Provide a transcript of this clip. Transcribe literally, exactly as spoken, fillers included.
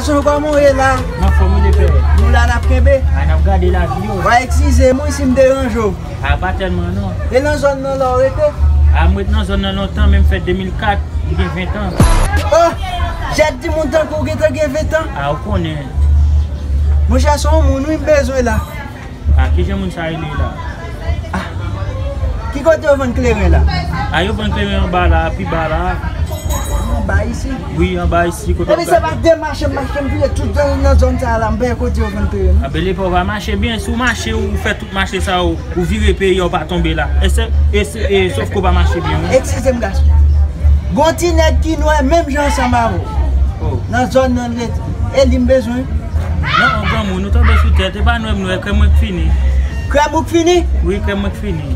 Gason, kòman w ye la? M anfòm wi, lepè. Nou la, n ap kenbe. A, n ap gade lavi yo. Wa eskize m wi si m deranje w. A, pa tèlman non. E nan zòn nan la w rete? A, m ret nan zòn nan lontan, men m fèt de mil kat, m gen ven tan. Oh! Jèt di moun tankou w gentan gen ven tan. A, ou konnen. Monchè, se yon moun wi m bezwen la. A, kijan moun sa rele la? A, ki kote yo vann kleren la? A, yo vann kleren anba la, pi ba la. Anba isi? Wi, anba isi, kote. Epi se pa de mache m mache, m vire tout zòn nan zòn sa la, m pa kote yo vann kleren non. A, bele pa w pa mache byen, si w mache, ou fè tout mache sa, ou, ou vire peyi a, ou pa tonbe la. E se, e se, e, sòf ke w pa mache byen, wi. Eskize m, gason. Gon ti nèg ki nwè menm jan ansanm avè w. Oh. Nan zòn nan l rete. E li m bezwen. Non, yon granmoun, ou tonbe sou tèt, e pa nwè m nwè, krèm mwen k fini. Krèm ou k fini? Wi, krèm mwen k fini.